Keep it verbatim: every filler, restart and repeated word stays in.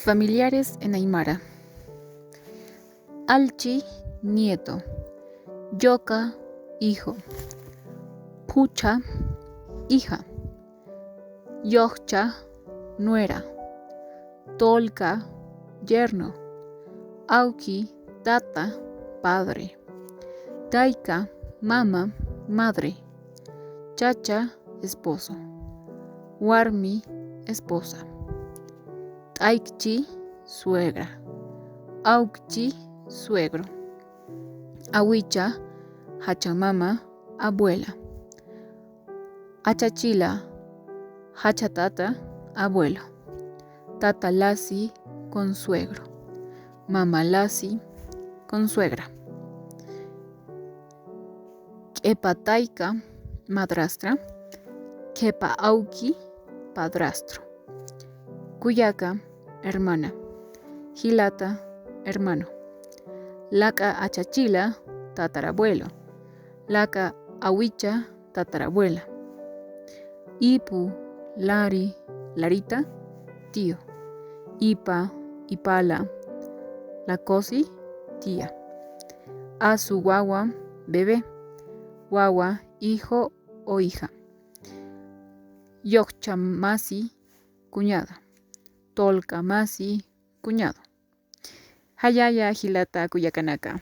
Familiares en aymara. Allchi, nieto. Yoka, hijo. Phuchha, hija. Yoxcha, nuera. Tolka, yerno. Awki, tata, padre. Tayka, mama, madre. Chacha, esposo. Warmi, esposa. T'aykchi, suegra. Awkchi, suegro. Awicha, jachamama, abuela. Achachila, jachatata, abuelo. Tata lasi, consuegro. Mama lasi, consuegra. Q'epa tayka, madrastra. Qhepa awki, padrastro. Kuyaka, hermana. Jilata, hermano. Laka achachila, tatarabuelo. Laka awicha, tatarabuela. Ipu, lari, larita, tío. Ipa, ipala, lakosi, tía. Asu wawa, bebé. Wawa, hijo o hija. Yoxcha masi, cuñada. Tolka masi, cuñado. Jayaya, jilata, kuyakanaka.